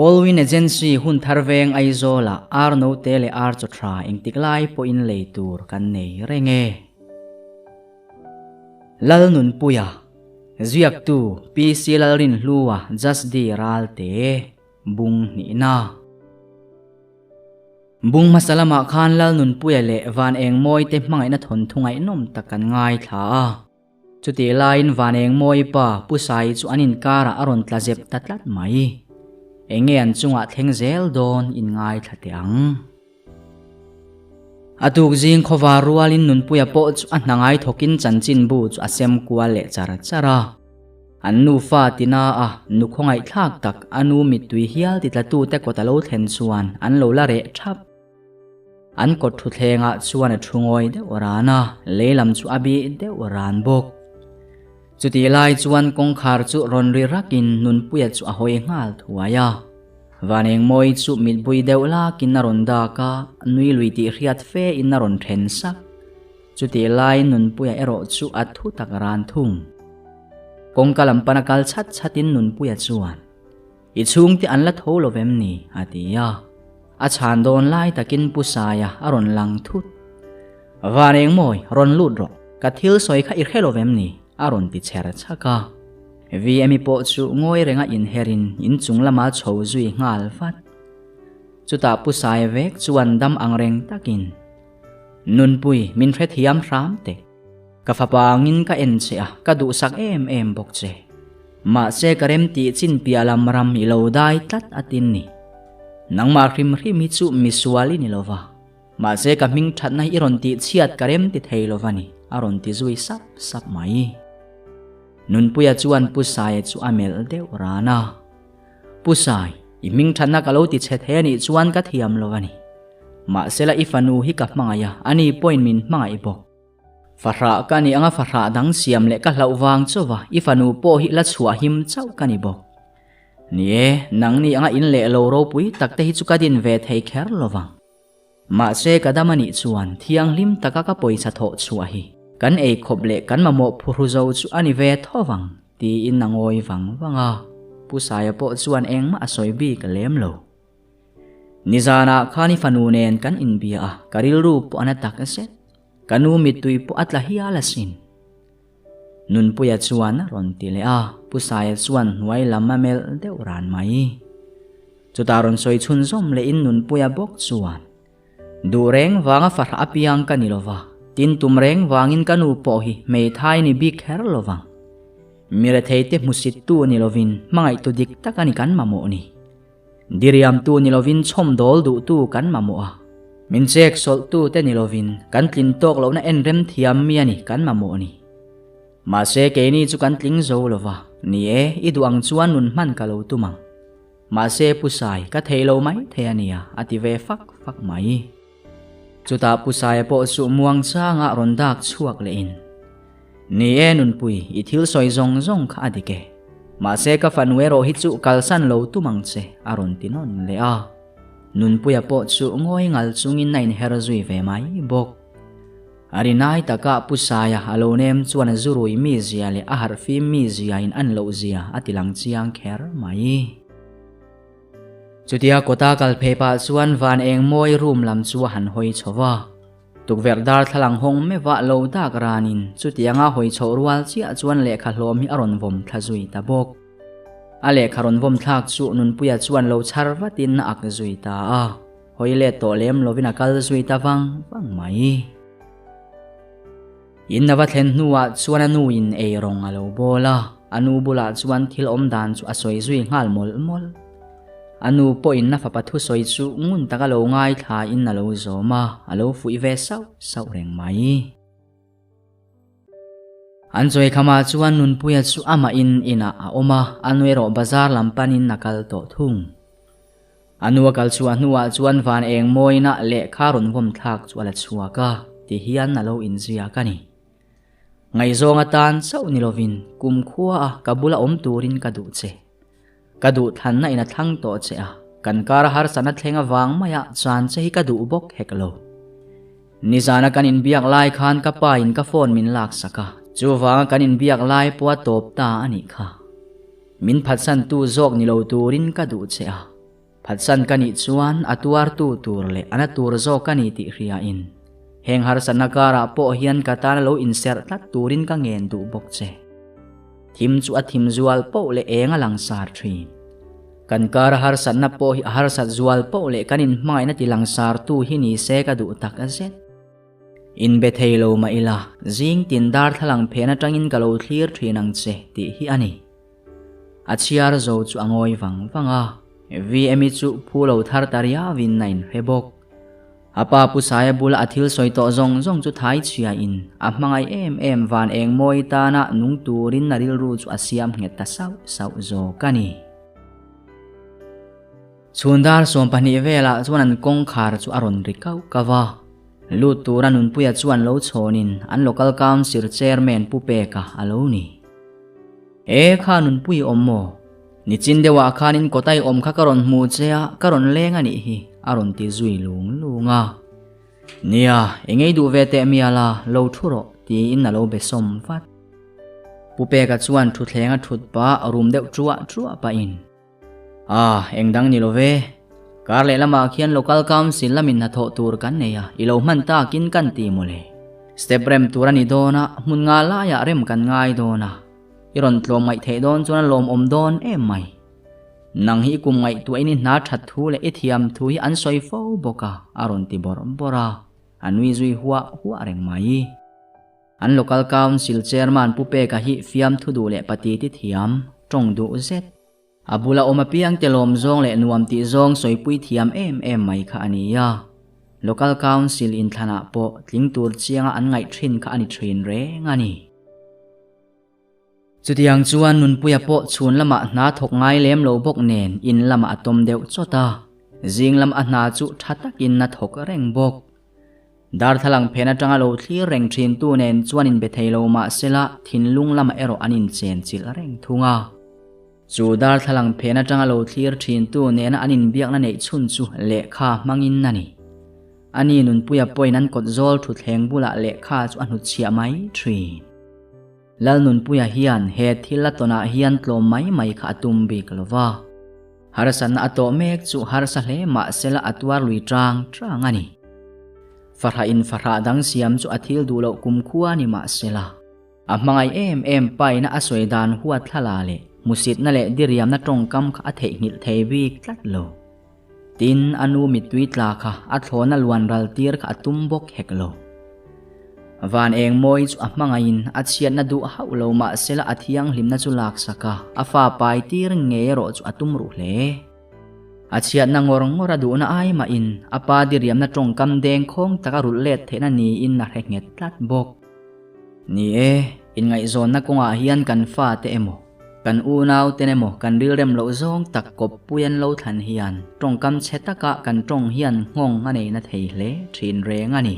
Allwin Agency Hunthar Veng Aizawlah ar note leh ar chaw tha engtik lai pawhin lei tur kan nei reng e. Lalnunpuia, Ziaktu PC Lalrinhlua Jasdi Ralte, Bung hnihna. Bung hmasa lamah khan Lalnunpuia leh Van Engmawite hmangaihna thawnthu ngaihnawm tak kan ngaithla a. Chutih laiin Van Engmawi pa Pu Sai chu an inkarah a rawn tla zep ta tlat mai. Enge an chungah thleng zel dawn in ngaithla teh ang. A tuk zing khawvar rualin Nunpuia pawh chu a hna ngai thawkin chanchinbu chu a sem kual leh char char a. An nufa tina a nu khawngaihthlak tak a nu mittui hial titlatute kawt a lo thlen chuan an lo la reh thap. An kawt thutthlengah chuan a thu ngawi deuh ran a, lei lam chu a bih deuh ran bawk. Chutih lai chuan kawngkhar chu rawn ri rakin Nunpuia chu a hawi nghal thuai a. Vanengmawi chu mitbui deuh lakin a rawn dak a, nui lui tih hriat fe in a rawn then sak. Chutih lai Nunpuia erawh chu a thu tak ran thung. Kawngka lam pana kal chhat chhatin Nunpuia chuan, I chhungte an la tho lo vem ni? a ti a. A chhan dawn lai takin Pu Saia a rawn lang thut. Van engmawi, rawn lut rawh. Ka thil sawi kha i hre lo vem ni? a rawn ti chher chhak a. VMi pawh chu ngawi renga inherin inchung lama chho zui nghal vat. Chutah Pu Saia vek chuan dam angreng takin, Nunpui, min hrethiam hram teh. Ka fapa angin ka en che a, ka duhsak em em bawk che. Mahse ka rem tih chin piah lam ram i lo dai tlat a tin ni. Nangmah hrim hrim hi chu misual i ni lo va. Mahse ka hming thatna hi i rawn tih chhiat ka rem ti thei lo va ni, a rawn ti zui sap sap mai. Nunpuia chuan Pu Saia chu a melh deuh ran a. Pu Sai, i hming thatna ka lo ti chhe thei a nih chuan ka thiam lo a ni. Mahsela i fanu hi ka hmangaih a, ani pawhin min hmangaih bawk. Fahrah ka nih anga fahrah dang siam leh ka hlauh vang chauva i fanu pawh hi la chhuah him chauh ka ni bawk. Ni e, nangni anga in leh lo ropui tak te hi chu ka din ve thei kher lo vang. Mahse ka dam a nih chuan thianghlim taka ka pawisa thawh chhuah hi kan ei khawp leh kan mamawh phuhru zo chu a ni ve tho vang tiin a ngawi vang vang a, Pu Saia pawh chuan engmah a sawi bik lem lo. Nizanah khan i fanu nen kan inbia a, ka rilru pawh a na tak zet. Ka nu mittui pawh a tla hial asin. Nunpuia chuan a rawn ti leh a, Pu Saia chuan hnuai lam a melh deuh ran mai. Chutah rawn sawi chhunzawm lehin Nunpuia bawk chuan, Duh reng vanga fahrah apiang ka ni lova, tin tum reng vangin ka nu pawh hi hmeithai ni bik kher lovang. Mi retheite hmusittu ni lovin hmangaihtu dik tak a ni kan mamawh ni. Diriamtu ni lovin chhawmdawl duhtu kan mamawh a, min chek sawlhtu te ni lovin kan tlin tawk lohna en rem thiam mi a ni kan mamawh ni. Mahse keini chu kan tling zo lova, ni e, i duh ang chuan nun hman ka lo tum ang. Mahse Pu Sai, ka theih lo mai thei a nia, a ti ve fak fak mai. Chutah Pu Saia pawh chu muang changa rawn dak chhuak lehin, Ni e Nunpui, i thil sawi zawng zawng kha a dik e. Mahse ka fanu erawh hi chu kalsan lo tum ang che, a rawn ti nawn leh a. Nunpuia pawh chu ngawi ngal chungin a inher zui ve mai bawk. A rinai takah Pu Saia a lo nem chuan a zurui mizia leh a harhfim miziain an lohzia a ti lang chiang kher mai. Chutia kawta kal phei pah chuan van eng mawi room lam chu a han hawi chho va. Tukverh darthlalang hawng meuhah lo dak ranin chutianga hawi chhoh rual chiah chuan lehkha hlawm hi a rawn vawm thla zui ta bawk. A lehkha rawn vawm thlak chu Nunpuia chuan lo chhar vatin a ak zui ta a, hawi let tawh lem lovin a kal zui ta vang vang mai. In a va thlen hnuah chuan a nuin ei rawng a lo bawl a, a nu bulah chuan thil awm dan chu a sawi zui nghal mawlh mawlh. A nu pawhin a fapa thusawi chu ngun taka lo ngaithlain a lo zawm a, a lo fuih ve sauh sauh reng mai. An chawi khamah chuan Nunpuia chu amahin inah a awm a, a nu erawh bazar lam panin a kal tawh thung. A nu a kal chhuah hnuah chuan van eng mawina lehkha rawn vawm thlak chu a la chhuak a, ti hian a lo inziak a ni. Ngaihzawng atan chauh ni lovin kumkhua a ka bula awm turin ka duh che. Ka duh thlanna in a thlang tawh che a, kan kar harsatna thleng avang maia chan che hi ka duh bawk hek lo. Nizana kan inbiak lai khan ka pa in ka phone min laksak a, chuvanga kan inbiak lai pawh a tawp ta a nih kha. Min phatsantu zawk ni lo turin ka duh che a. Phatsan ka nih chuan a tuartu tur leh a na tur zawk ka ni tih hriain heng harsatna karah pawh hian ka tana lo inserh tlat turin ka ngen duh bawk che. Thim chu a thim zual poh leh eng a langsar thin. Kan kara harsatna pawh hi a harsat zual poh leh kan inhmangaihna ti langsartu hi ni se ka duh tak zet. Inbe thei lo mah ila, zing tin darthlalang phen atangin ka lo thlir thin ang che tih hi a ni. A chhiar zo chu a ngawi vang vang a, VM-i chu phu lo thar ta riauin a inhre bawk. A pa Pu Saia bula a thil sawi tawh zawng zawng chu thai chhiain a hmangaih em em van eng mawi tana nung turin a rilru chu a siam nghet ta sauh sauh zawk a ni. Chhun dar 20 velah chuan an kawngkhar chu a rawn ri kauh kauh a. Lut tura Nunpuia chuan lo chhawnin an Local Council Chairman Pu Peka a lo ni. E kha Nunpui awm maw? Nichin deuhah khanin kawtai awm kha ka rawn hmu che a, ka rawn leng a nih hi, a rawn ti zui lung lung a. Nia, engei duh ve teh mial a, lo thu rawh, tiin a lo be sawm vat. Pu Peka chuan thutthleng a thut pah rum deuh truah truah pahin. Ah, eng dang ni lo ve. Kar leh lamah khian Local Council lamin hnathawh tur kan nei a, i lo hman takin kan ti mawle. Step rem tur a ni dawn a, hmun nga laiah rem kan ngai dawn a. I rawn tlawm ngaih theih dawn chuan a lawmawm dawn em mai. Nang hi i kum ngaihtuahin i hna that thu leh i thiam thu hi an sawi fo bawk a, a rawn ti bawrh bawrh a. A nui zui huah huah reng mai. An Local Council Chairman Pu Peka hi fiamthu duh leh pati ti thiam, tawng duh zet. A bula awm apiang te lawm zawng leh nuam tih zawng sawipui thiam em em mai kha a ni a. Local Council inthlanah pawh tling tur chianga an ngaih thin kha a ni thin reng a ni. Chutiang chuan Nunpuia pawh chhun lamah hna thawk ngai lem lo bawk nen in lamah a tawm deuh chawt a. Zing lam a hna chu tha takin a thawk reng bawk. Darthlalang phen atanga lo thlir reng thintu nen chuan inbe thei lo mah sela thinlung lamah erawh an inchen chilh reng thung a. Chu darthlalang phen atanga lo thlir thintu nena an inbiakna neih chhun chu lehkha hmangin a ni. Ani Nunpuia pawhin an kawt zawl thutthleng bulah lehkha chu a hnutchhiah mai thin. Lal Nunpuia hian he thil a tawnah hian tlawm mai mai kha a tum bik lo va. Harsatna a tawh mek chu harsa hle mah sela a tuar lui tang tang a ni. Fahrah in fahrah dang siam chu a thil duh loh kumkhua ni mah sela. A hmangaih em em paina a sawi dan huat thlala leh hmusitna leh diriamna tawngkam kha a theihnghilh thei bik tlat lo. Tin, a nu mittui tla kha a thlawna luan ral tir kha a tum bawk hek lo. Van eng mawi chu a hmangaihin a chhiatna duh hauh lo mah sela a thianghlimna chu laksak a, a fa pai tir ngei erawh chu a tum ruh hle. A chhiatna ngawr ngawr a duhna ai mahin a pa diriamna tawngkam deng khawng taka rulh let theihna niin a hre nghet tlat bawk. Ni e, inngaihzawnna kawngah hian kan fate emaw, kan unauten emaw kan rilrem loh zawng tak kawppui an lo thlan hian tawngkam chhe taka kan tawng hian nghawng a neina thei hle thin reng a ni.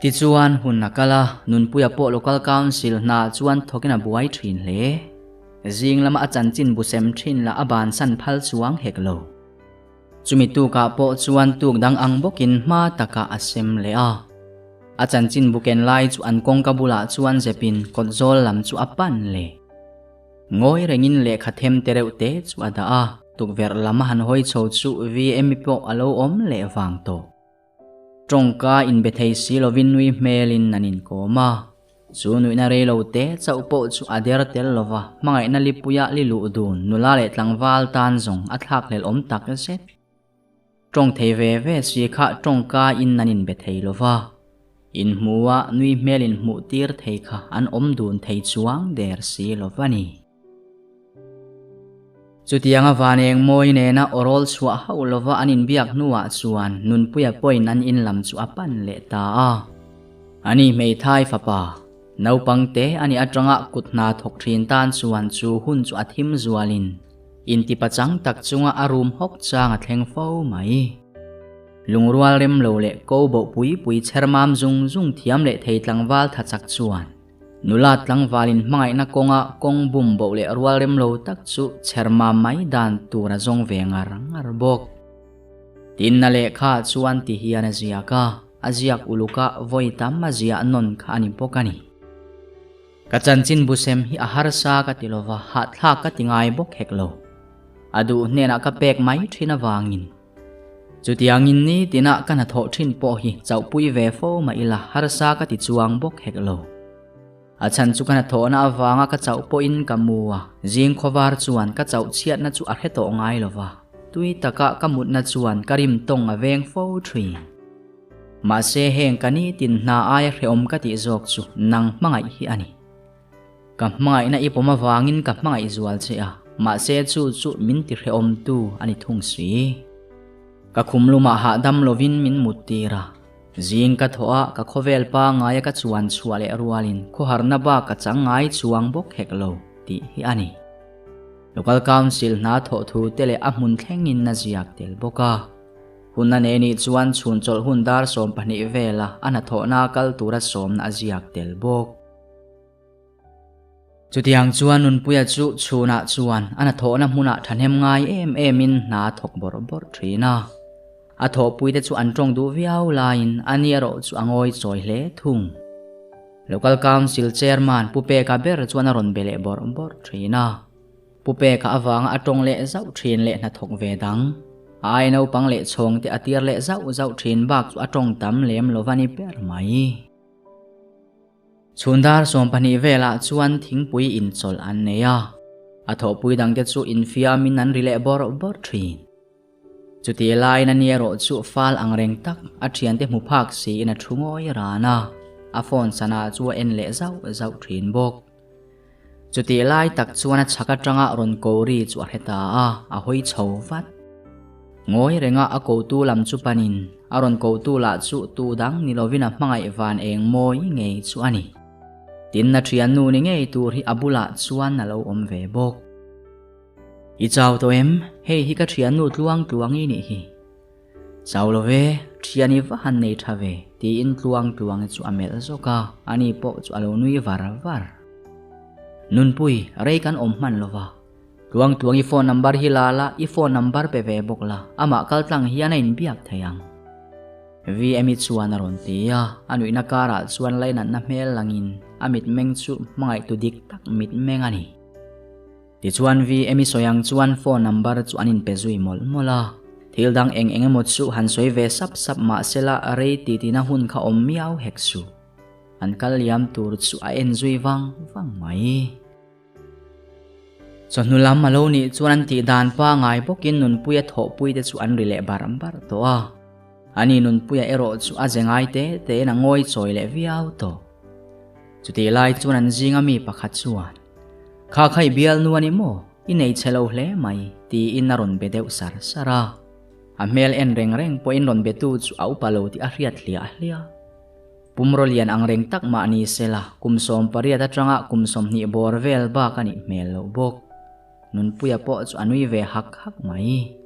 Tichuan, hun a kal a, Nunpuia pawh Local Council hna chuan thawkin a buai thin hle. Zing lama a chanchin bu sem thin lah a bansan phal chuang hek lo. Chumi tukah pawh chuan tuk dang ang bawkin hma takah a sem leh a. A chanchin bu ken lai chu an kawngka bulah chuan zepin kawt zawl lam chu a pan leh. Ngawi rengin lehkha them te reuh te chu a dah a, tukverh lam a han hawi chho chu VM-i pawh a lo awm leh vang tawh. Tawngka inbe thei si lovin nui hmelin an inkawm a. Chu nuihna rei lo te chauh pawh chu a der tel lova, hmangaihna lipuia li luh dun nula leh tlangval tan zawng a thlak hlelh awm tak zet. Tawng thei ve ve si kha tawngka in an inbe thei lova, inhmuha nui hmel inhmuh tir thei kha an awm dun thei chuang der si lova ni. Chutianga van eng mawi nena awrawl chhuah hauh lova an inbiak hnuah chuan Nunpuia pawhin an in lam chu a pan leh ta a. Ani hmeithai fapa, naupang te ani atanga kut hna thawk thin tan chuan chu hun chu a thim zualin intipachang tak chunga a rum hawk chang a thleng fo mai. Lungrual rem lo leh ko boh pui pui chhermam zung zung thiam leh thei tlangval tha chak chuan Nula tlangvalin hmangaihna kawnga kawng bum boh leh rual rem lo tak chu chherma mai dan tur a zawng ve ngar ngar bawk. Tinna lehkha chuan ti hian a ziak a, a ziak uluka vawi tam a ziah nawn kha a ni bawk a ni. Ka chanchin busem hi a harsa ka ti lova, hahthlak ka ti ngai bawk hek lo. A duh hnenah ka pek mai thin avangin. Chutiangin ni tina ka hnathawh thin pawh hi chauhpui ve fo mah ila harsa ka ti chuang bawk hek lo. A chhan chu ka hnathawhna avanga ka chauh pawhin ka mu a, zing khawvar chuan ka chauh chhiatna chu a hre tawh ngai lo va, tui taka ka mutna chuan ka rim tawng a veng fo thin. Mahse heng ka nitin hna aia hrehawm ka tih zawk chu nang hmangaih hi a ni. Ka hmangaihna i pawm avangin ka hmangaih zual che a, mahse chu chu min ti hrehawmtu a ni thung si. Ka khum lumah hahdam lovin min mut tir a, zing ka thawh a, ka khawvel pangaia ka chuan chhuah leh rualin khawharna bak ka chang ngai chuang bawk hek lo tih hi a ni. Local Council hna thawh thu te leh a hmun thlengin a ziak tel bawk a. Hun a nei nih chuan chhun chawlh hun dar 12 vela a hnathawhna kal tura sawmna a ziak tel bawk. Chutiang chuan Nunpuia chu chhunah chuan a hnathawhna hmunah thahnem ngai em emin hna a thawk bawrh bawrh thin a. A thawhpuite chu an tawng duh viau laiin a ni erawh chu a ngawi chawi hle thung. Local Council Chairman Pu Peka ber chuan a rawn be leh bawrh bawrh thin a. Pu Peka avanga a tawng leh zauh thin leh hnathawk ve dang. A ai naupang leh chhawngte a tir leh zauh zauh thin bak chu a tawng tam lem lo va ni ber mai. Chhun dar 12 velah chuan thingpui inchawlh an nei a, a thawhpui dangte chu infiamin an ri leh bawrh bawrh thin. Chutih laiin a ni erawh chu fal ang reng tak a thiante hmu phak siin a thu ngawi ran a, a phone sana chu a en leh zauh zauh thin bawk. Chutih lai tak chuan a chhak atanga rawn ko ri chu a hre ta a, a hawi chho vat. Ngawi renga a kotu lam chu panin a rawn kotu lah chu tu dang ni lovin a hmangaih van eng mawi ngei chu a ni. Tin, a thiannu ni ngei tur hi a bulah chuan a lo awm ve bawk. I chau tawh em? Hei hi ka thiannu tluang tluang i nih hi. Chau lo ve, thian i va han nei tha ve, tiin tluang tluang chu a melh zawk a, ani pawh chu a lo nui var var. Nunpui, rei kan awm hman lo va. Tluang tluang i phone number hi la la, i phone number pe ve bawk la, amah kal tlang hian a inbiak thei ang. VM i chuan a rawn ti a, a nuihna karah chuan lainatna hmel langin a mitmeng chu hmangaihtu dik tak mitmeng a ni. Tichuan VM i sawi ang chuan phone number chu an inpe zui mawlh mawlh a. Thil dang eng eng emaw chu han sawi ve sap sap mah sela rei titina hun kha awm miau hek suh. An kal liam tur chu a en zui vang vang mai. Chawhnu lam a lo nih chuan an tih dan pangai bawkin Nunpuia thawhpuite chu an ri leh barh barh tawh a. Ani Nunpuia erawh chu a ze ngai te tein a ngawi chawi leh viau tawh. Chutih lai chuan an zinga mi pakhat chuan, Kha kha i bialnu a ni maw? I nei chhe lo hle mai, tiin a rawn be deuh sar sar a. A hmel en reng reng pawhin rawn betu chu a upa lo tih a hriat hliah hliah. Pumraw lian ang reng tak mah ni sela, kum 18 atanga kum 20 bawr vel bak a nih hmel loh bawk. Nunpuia pawh chu a nui ve hak hak mai.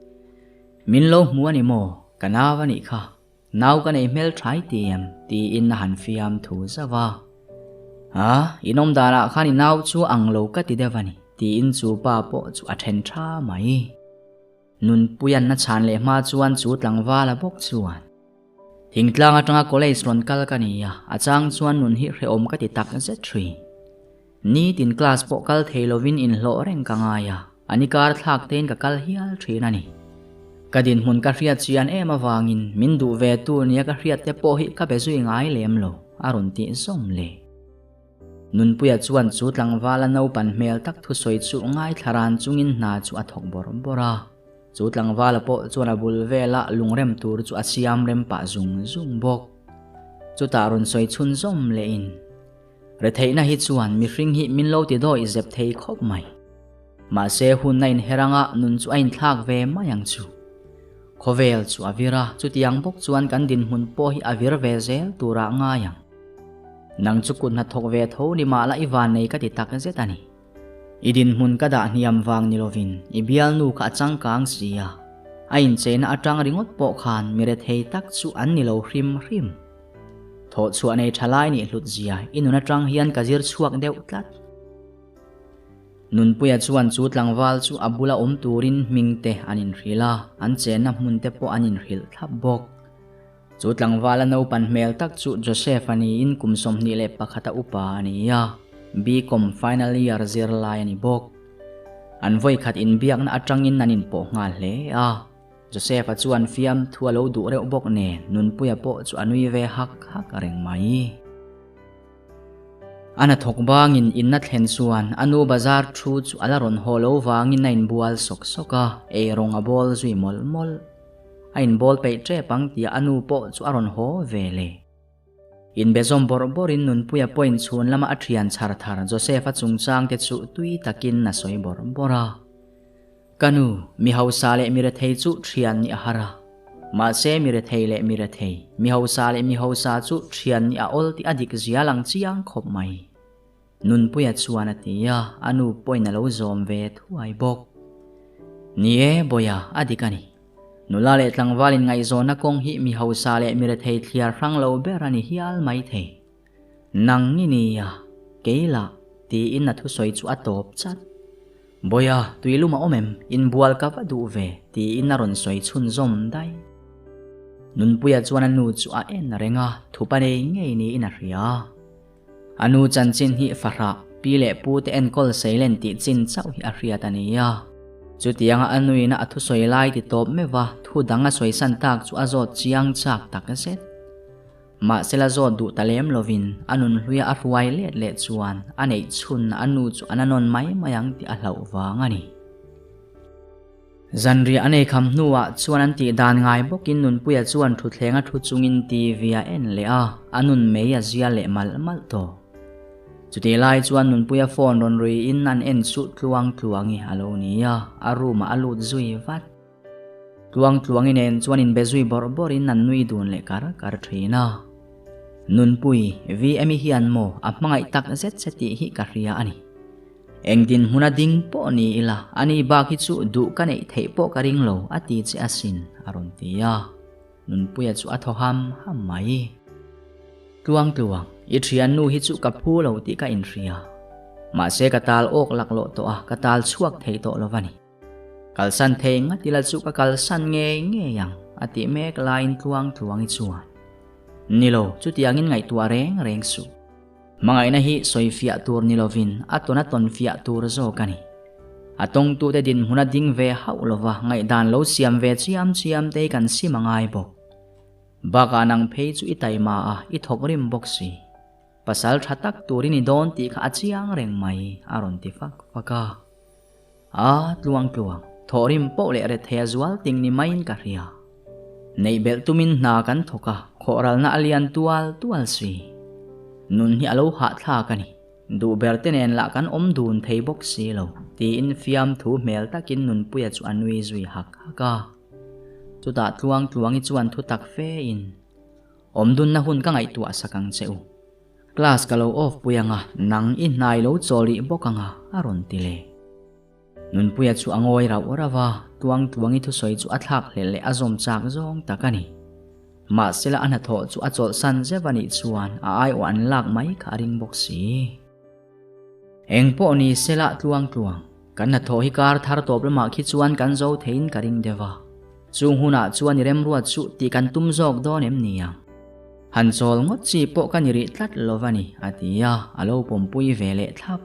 Min lo hmu a ni maw? Ka nau a nih kha. Nau ka nei hmel thai ti em? tiin a han fiam thu zauh a. A, in awm danah khan i nau chu ang lo ka ti deuh a ni, tiin chu pa pawh chu a then tha mai. Nunpuian a chhan leh hma chuan chu tlangvala bawk chuan, Thingtlang atanga college rawn kal ka ni a, a chang chuan nun hi hrehawm ka ti tak zet thin. Nitin class pawh kal thei lovin inhlawh reng ka ngai a, a ni kar thlak tein ka kal hial thin a ni. Ka dinhmun ka hriat chian em avangin min duh ve tu nia ka hriat te pawh hi ka be zui ngai lem lo, a rawn tih zawm le. Nunpuia chuan chu tlangvala naupan hmel tak thusawi chu ngaithla ran chungin hna chu a thawk bawrh bawrh a. Chu tlangvala pawh chuan a bul vela lungrem tur chu a siam rem pah zung zung bawk. Chutah rawn sawi chhun zawm lehin. Retheihna hi chuan mihring hi min lo ti dawih zep thei khawp mai. Mahse hun a inher anga nun chu a inthlak ve mai ang chu. Khawvel chu a vir a, chutiang bawk chuan kan dinhmun pawh hi a vir ve zel turah ngai ang. Nang chu kut hnathawk ve tho ni mah la i vannei ka ti tak zet a ni. I dinhmun ka dah hniam vang ni lovin i bialnu kha a changkang si a, a incheina atang ringawt pawh khan mi rethei tak chu an ni lo hrim hrim. Thawhchhuah nei tha lai nih hlut zia i nun atang hian ka zir chhuak deuh tlat. Nunpuia chuan chu tlangval chu a bula awm turin hming te an inhrilh a, an chenna hmun te pawh an inhrilh thlap bawk. Chu tlangvala naupan hmel tak chu Joseph a niin kum 21 a upa a ni a, BCom final year zirlai a ni bawk. An vawikhat inbiakna atangin an inpawh nghal hle a. Joseph-a chuan fiamthu a lo duh reuh bawk nen Nunpuia pawh chu a nui ve hak hak reng mai. A hnathawk bangin inna thlen chuan a nu bazar thu chu a la rawn haw lo vangin a inbual sawk sawk a, eirawng a bawl zui mawlh mawlh. A inbawl peih tep ang tia a nu pawh chu a rawn haw ve le. Inbe zawm bawrh bawrhin Nunpuia pawhin chhun lama a thian chhar thar Joseph-a chungchang te chu tui takin a sawi bawrh bawrh a. Ka nu, mi hausa leh mi rethei chu thian nih a har a. Mahse mi rethei leh mi rethei, mi hausa leh mi hausa chu thian nih a awl tih a dik zia lang chiang khawp mai. Nunpuia chuan a ti a, a nu pawhin a lo zawm ve thuai bawk. Ni e, Bawiha, a dik a ni. Nula leh tlangval inngaihzawnna kawng hi mi hausa leh mi rethei thliar hrang lo ber a ni hial mai thei. Nang i nia, kei lah, tiin a thusawi chu a tawp chat. Bawiha, tuilum a awm em? Inbual ka va duh ve, tiin a rawn sawi chhunzawm daih. Nunpuia chuan a nu chu a en reng a, thupa nei ngei niin a hria. A nu chanchin hi fahrah, pi leh pu te enkawl seilen tih chin chauh hi a hriat a ni a. Chutianga a nuina a thusawi lai ti tawp meuh va, thu dang a sawisan tak chu a zawt chiang chak tak zet. Mahsela zawt duh ta lem lovin a nunhluia a hruai let leh chuan a neih chhun a nu chu a na nawn mai mai ang tih a hlauh vang a ni. Zanriah a nei kham hnuah chuan an tih dan ngai bawkin Nunpuia chuan thutthleng a thu chungin TV a en leh a, a nun mei a zia leh malh malh tawh. Chutih lai chuan Nunpuia phone rawn ruiin an en chu tluang tluangi a lo ni a, a room ah a lut zui vat. Tluang tluangi nen chuan inbe zui bawrh bawrhin an nui dun leh kar kar thin a. Nunpui, VM-i hian maw a hmangaih tak zet che tih hi ka hria a ni. Eng dinhmuna ding pawh ni ila, ani bak hi chu duh ka neih theih pawh ka ring lo, a ti che asin, a rawn ti a. Nunpuia chu a thaw ham ham mai. Tluang tluang, i thiannu hi chu ka phu lo tih ka inhria. Mahse ka tal awk laklawh tawh a, ka tal chhuak thei tawh lo va ni. Kalsan thei ngat ila chu ka kalsan ngei ngei ang, a tih mek laiin tluang tluangi chuan, Ni lo, chutiangin ngaihtuah reng reng suh. Hmangaihna hi sawi fiah tur ni lovin a tawn a tawn fiah tur zawk a ni. A tawngtute dinhmun a ding ve hauh lova ngaihdan lo siam ve chiam chiam te hi kan sim a ngai bawk. Bakah nang phei chu i taima a, i thawk rim bawk si. Pasal tha tak turin i dawn tih kha a chiang reng mai, a rawn ti fak fak a. A, tluang tluang, thawhrim poh leh rethei a zual ting ni maiin ka hria. Neih belh tumin hna kan thawk a, khawhralna a lian tual tual si. Nun hi a lo hahthlak a ni. Duh ber te nen lah kan awm dun thei bawk si lo, tiin fiamthu hmel takin Nunpuia chu a nui zui hak hak a. Chutah tluang tluangi chuan thu tak fe in, Awm dunna hun ka ngaihtuah sak ang che u. Class ka lo off pui anga, nang i hnai lo chawl rih bawk anga, a rawn ti leh. Nunpuia chu a ngawi rauh rauh a, Tuangtuangi thusawi chu a thlak hlelh leh a zawm chak zawng tak a ni. Mahsela a hnathawh chu a chawlhsan zeuh a nih chuan a aiawh an lak mai kha a ring bawk si. Eng pawh ni sela Tluangtluang, kan hnathawh hi kar thar tawp lamah khi chuan kan zo theiin ka ring deuh a. Chung hunah chuan i remruat chu tih kan tum zawk dawn em ni ang? Han chawl ngawt chi pawh ka ni rih tlat lo va ni, a ti a, a lo pawmpui ve leh thlap.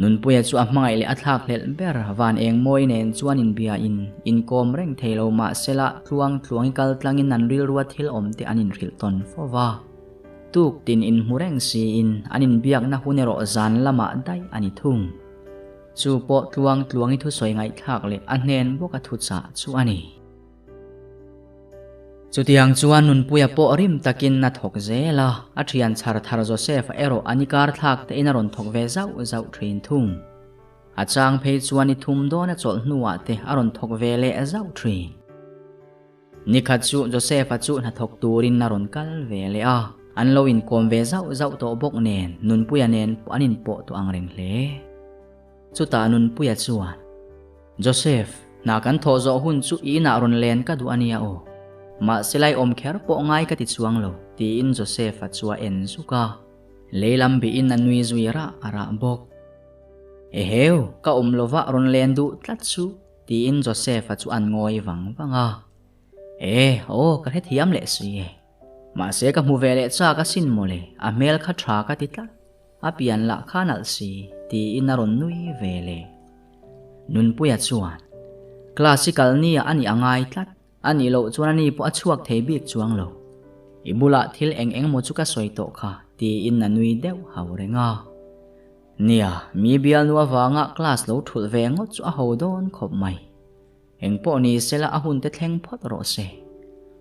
Nunpuia chu a hmangaih leh a thlak hlelh ber van eng mawi nen chuan inbia in inkawm reng thei lo mah sela tluang tluangi kal tlangin an rilrua thil awm te an inhrilh tawn fo va. Tuk tin inhmu reng siin an inbiakna hun erawh zan lamah daih a ni thung. Chu pawh tluang tluangi thusawi ngaihthlak leh a hnen bawka thuchah chu a ni. Chutiang chuan Nunpuia pawh rim takin a thawk zel a, a thian chhar thar Joseph-a erawh a ni kar thlak tein a rawn thawk ve zauh zauh thin thung. A chang phei chuan i thum dawn a chawlh hnuah te a rawn thawk ve leh zauh thin. Nikhat chu Joseph-a chu hnathawk turin a rawn kal ve leh a, an lo inkawm ve zauh zauh tawh bawk nen Nunpuia nen pawh an inpawh tawh ang reng hle. Chutah Nunpuia chuan, Joseph, hna kan thawh zawh hun chu i inah rawn len ka duh a nia aw. Mahse lai awm kher pawh ngai ka ti chuang lo, tiin Joseph-a chu a en zuk a. Lei lam bihin a nui zui rah rah bawk. Eheu, ka awm lova rawn len duh tlat chu, tiin Joseph-a chu an ngawi vang vang a. E, aw, ka hrethiam leh si e. Mahse ka hmu ve leh chak asin mawle, a hmel kha tha ka ti tlat. A pian lah kha nalh si, tiin a rawn nui ve le. Nunpuia chuan, Class i kal nia a nih a ngai tlat, a nih loh chuan ani pawh a chhuak thei bik chuang lo. I bulah thil eng eng maw chu ka sawi tawh kha, tiin a nui deuh hau reng a. Nia, mi bialnu avanga class lo thulh ve ngawt chu a ho dawn khawp mai. Eng pawh ni sela a hun te thleng phawt rawh se.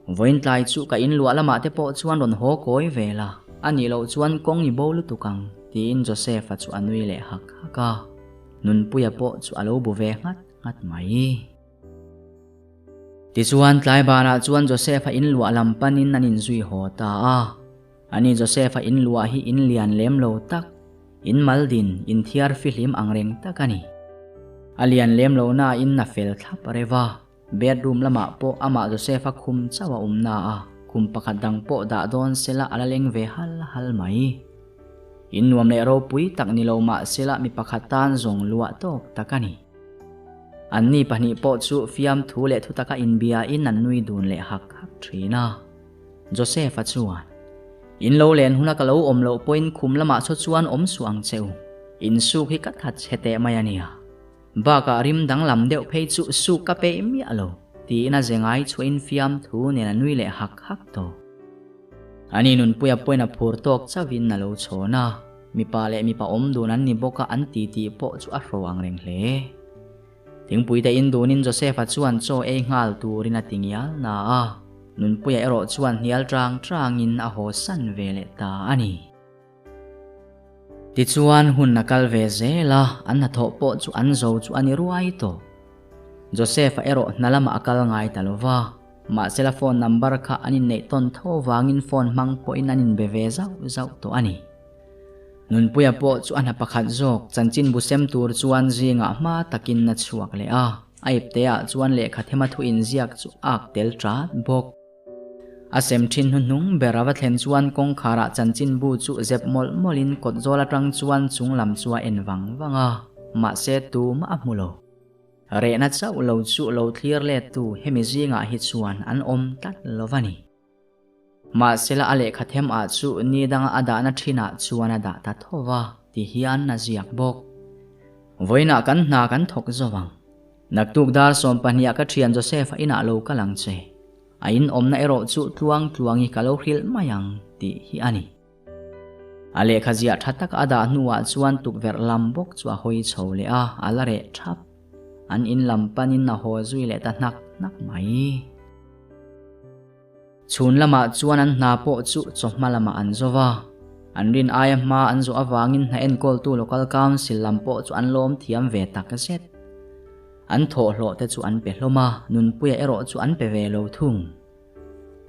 Vawiin tlai chu ka inluah lamah te pawh chuan rawn haw kawi ve la, a nih loh chuan kawng i bo lutuk ang, tiin Joseph-a chu a nui leh hak hak a. Nunpuia pawh chu a lo bu ve nghat nghat mai. Tichuan tlai banah chuan Joseph-a inluah lam panin an inzui haw ta a. Ani Joseph-a inluah hi in lian lem lo tak, in mal din, in thiar fihlim ang reng tak a ni. A lian lem lo nain a fel thlap reuh a, bedroom lamah pawh amah Joseph-a khum chauh a awm na a, khum pakhat dang pawh dah dawn sela a la leng ve hal hal mai. In nuam leh ropui tak ni lo mah sela mi pakhat tan zawng luah tawk tak a ni. Anni pahnih pawh chu fiamthu leh thutaka inbiain an nui dun leh hak hak thin a. Joseph-a chuan, In lo len huna ka lo awm loh pawhin khum lamah saw chuan awm suh ang che u. In suk hi ka that chhe teh mai a nia. Bakah rim danglam deuh phei chu suk ka peih miah lo, tiin a ze ngai chhuahin fiamthu nen a nui leh hak hak tawh. Ani nunpuia pawhin a phur tawk chauhin a lo chhawn a, mipa leh mipa awm dun an ni bawk a an titi pawh chu a hraw ang reng hle. Thingpui te in dunin Joseph-a chuan chaw ei nghal turin a ti ngial na a, Nunpuia erawh chuan hnial tang tangin a haw san ve leh ta a ni. Tichuan hun a kal ve zel a, an hnathawh pawh chu an zo chu a ni ruai tawh. Joseph-a erawh hna lamah a kal ngai ta lo va, mahsela phone number kha an inneih tawn tho vangin phone hmang pawhin an inbe ve zauh zauh tawh a ni. Nunpuia pawh chu a hna pakhat zawk chanchin bu sem tur chuan zingah hma takin a chhuak leh a, a ipteah chuan lehkha thema thu inziak chu a ak tel ṭat bawk. A sem ṭhin hnuhnung ber a va thlen chuan kawngkharah chanchin bu chu zep mawlh mawlhin kawt zawl aṭang chuan chung lam chu a en vang vang a, mahse tumah a hmu lo. Rehna chauh lo chu lo thlir lettu hemi zingah hi chuan an awm tlat lo va ni. Mahsela a lehkha them ah chu ni danga a dahna thinah chuan a dah ta tho va ti hian a ziak bawk. Vawiinah kan hna kan thawk zo ang. Naktuk dar 12 ah ka thian Joseph-a inah lo kal ang che. A in awmna erawh chu tluang tluangi ka lo hrilh mai ang tih hi a ni. A lehkha ziah tha taka a dah hnuah chuan tukverh lam bawk chu a hawi chho leh a, a la reh thap. An in lam panin a haw zui leh ta hnak hnak mai. Chhun lamah chuan an hna pawh chu chawhma lamah an zo va. An rin aia hma an zawh avangin hna enkawltu Local Council lam pawh chu an lawm thiam ve tak zet. An thawhhlawh te chu an pe hlawm a, Nunpuia erawh chu an pe ve lo thung.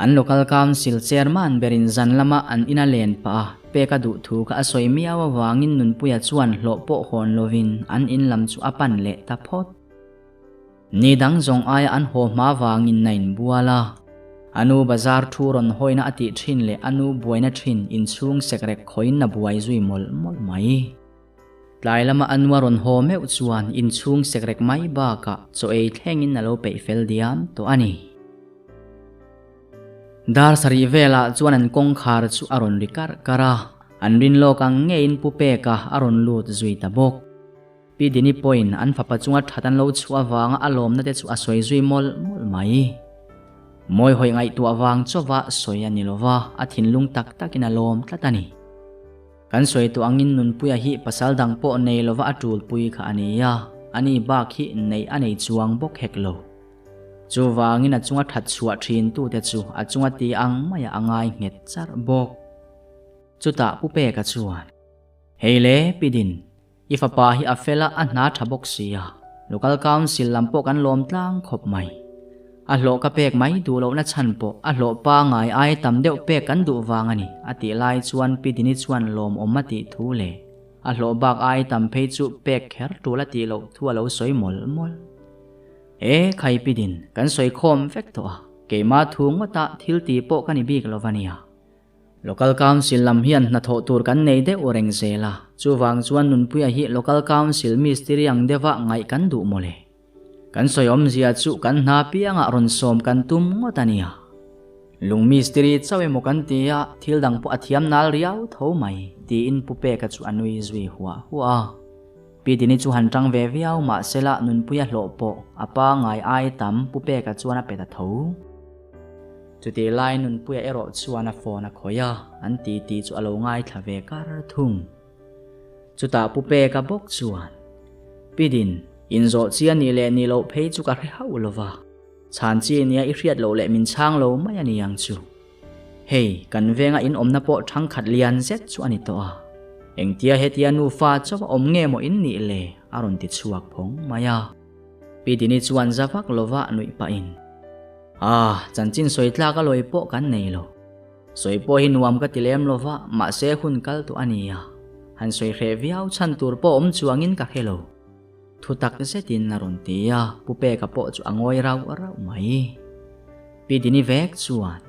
An Local Council Chairman berin zan lama an ina len pah a, pek a duh thu kha a sawi miau avangin Nunpuia chuan hlawh pawh hawn lovin an in lam chu a pan leh ta phawt. Ni dang zawng aia an haw hma vangin na inbual a. A nu bazar thu rawn hawina a tih thin leh a nu buaina thin inchhung sekrek khawiin a buai zui mawlh mawlh mai. Tlai lama a nu a rawn haw meuh chuan inchhung sekrek mai bakah chaw ei thlengin a lo peih fel diam tawh a ni. Dar sarih velah chuan an kawngkhar chu a rawn ri karh karh a, an rin lawk ang ngeiin Pu Peka a rawn lut zui ta bawk. Pi Dini pawhin an fapa chunga that an lo chhuah avanga a lawmna te chu a sawi zui mawlh mawlh mai. Mawi hawi ngaihtuah vang chauva sawi a ni lova, a thinlung tak takin a lawm tlat a ni. Kan sawi tawh angin Nunpuia hi pasal dang pawh nei lova a tulpui kha a ni a, ani bak hi neih a nei chuang bawk hek lo. Chuvangin a chunga that chhuah thin tute chu a chunga ti ang maiah a ngai nghet charh bawk. Chutah Pu Peka chuan, Hei le, Pi Din, I fapa hi a fel a, a hna tha bawk si a, Local Council lam pawh kan lawm tlang khawp mai. A hlawh ka pek mai duh lohna chhan pawh a hlawh pangai ai tam deuh pek kan duh vang a ni, a tih lai chuan Pi Dini chuan lawmawm a tih thu leh a hlawh bak ai tam phei chu pek kher tul a tih loh thu a lo sawi mawlh mawlh. E khai Pi Din, kan sawi khawm vek tawh a, keimah thu ngawta thil tih pawh ka ni bik lo va nia. Local Council lam hian hnathawh tur kan nei deuh reng zel a, chuvang chuan Nunpuia hi Local Council mistiri ang deuha ngaih kan duh mawle. Kan sawi awmzia chu kan hna piangah rawn sawm kan tum ngawt a nia. Lung mistiri chauh emaw kan ti a, thil dang pawh a thiam nal riau tho mai, tiin Pu Peka chu a nui zui huah huah a. Pi Dini chu han ṭang ve viau mah sela Nunpuia hlawh pawh a pa ngai ai tam Pu Peka chuan a pe ta tho. Chutih lai Nunpuia erawh chuan a phone a khawih a, an titi chu a lo ngaithla ve kar thung. Chutah Pu Peka bawk chuan, Pi Din, inzawh chi a nih leh nih loh phei chu ka hre hauh lo va, chhan chi nia i hriat loh leh min chhang lo mai a ni ang chu. Hei, kan venga in awmna pawh thangkhat lian zet chu a ni tawh a. Engtia hetia nufa chauh a awm nge maw in nih le? a rawn ti chhuak phawng mai a. Pi Dini chuan za vak lova nuih pahin, Ah, chanchin sawi tlak a lawi pawh kan nei lo. Sawi pawh hi nuam ka ti lem lova, mahse hun kal tawh a ni a. Han sawi hreh viau chhan tur pawh awm chuangin ka hre lo. Thu tak zetin a rawn ti a, Pu Peka pawh chu a ngawi rauh rauh mai. Pi Dini vek chuan,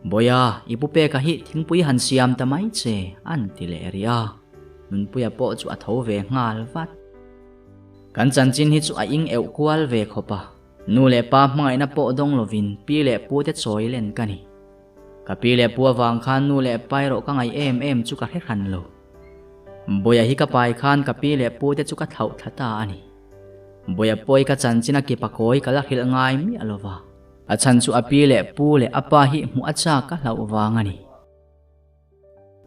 Bawiha, i Pu Peka hi thingpui han siam ta mai che, an ti leh rih a. Nunpuia pawh chu a tho ve nghal vat. Kan chanchin hi chu a ing euh kual ve khawp a, nu leh pa hmangaihna pawh dawng lovin pi leh pu te chawi len ka ni. Ka pi leh pu avang khan nu leh pa erawh ka ngaih em em chu ka hre hran lo. Bawiha hi ka pai khan ka pi leh pu te chu ka thlauh thla ta a ni. Bawiha pawi ka chanchin a kip a kawi ka la hrilh ngai miah lo va, a chhan chu a pi leh pu leh a pa hi hmuh a chak ka hlauh vang a ni.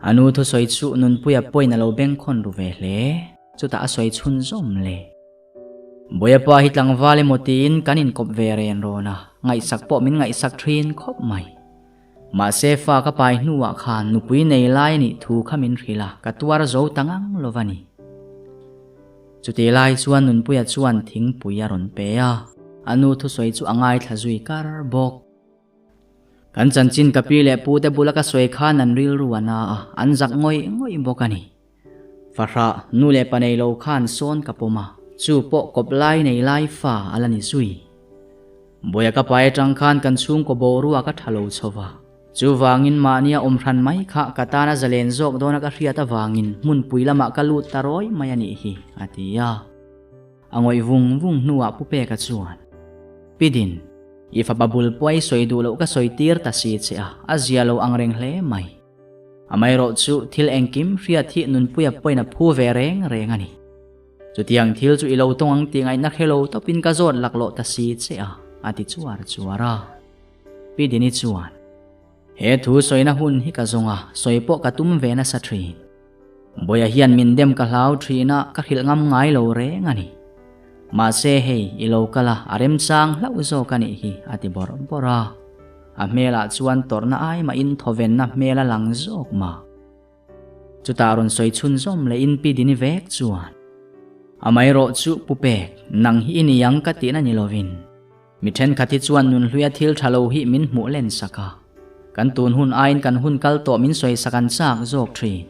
A nu thusawi chu Nunpuia pawiin a lo bengkhawn ru ve hle, chutah a sawi chhun zawm le. Bawiha pa hi tlangval emaw tiin kan inkawp ve ren rawn a, ngaihsak pawh min ngaihsak thin khawp mai. Mahse fa ka pai hnuah khan nupui nei lai a nih thu kha min hrilh a, ka tuar zo ta ngang lo va ni. Chutih lai chuan Nunpuia chuan thingpui a rawn pe a, a nu thusawi chu a ngaithla zui kar bawk. Kan chanchin ka pi leh pu te bula ka sawi khan an rilru a na a, an zak ngawih ngawih bawk a ni. Fahrah, nu leh pa nei lo khan sawn ka pawm a, chu pawh kawp lai nei lai fa a la ni zui. Buaia ka pai atang khan kan chhungkaw boruak a tha lo chho va, chuvangin mahnia awm hran mai kha ka tana zalen zawk dawna ka hriat avangin hmunpui lamah ka lut ta rawi mai a nih hi, a ti a. A ngawih vung vung hnuah Pu Peka chuan, Pi Din, i fapa bul pawh i sawi duh loh ka sawi tir ta si che a, a zia lo ang reng hle mai. Amaherawhchu thil engkim hriat hi nunpuia pawhin a phu ve reng reng a ni. Chutiang thil chu i lo tawng ang tih ngaihna hre lo tawpin ka zawt laklawh ta si che a, a ti chuar chuar a. Pi Dini chuan, He thu sawina hun hi ka zawng a, sawi pawh ka tum ve nasa thin. Bawiha hian min dem ka hlau thin a, ka hrilh ngam ngai lo reng a ni. Mahse hei, i lo kal a, a remchang hlauh zawk a nih hi, a ti bawrh bawrh a. A hmelah chuan tawrhna ai mahin thawvenna hmel a lang zawk mah. Chutah rawn sawi chhunzawm leh in Pi Dini vek chuan, Amaherawh chu Pu Pek, nang hi i ni ang ka tihna ni lovin, mi thenkhat hi chuan nunhluia thil tha lo hi min hmuh len sak a, kan tun hun aiin kan hun kal tawh min sawi sak an chak zawk thin.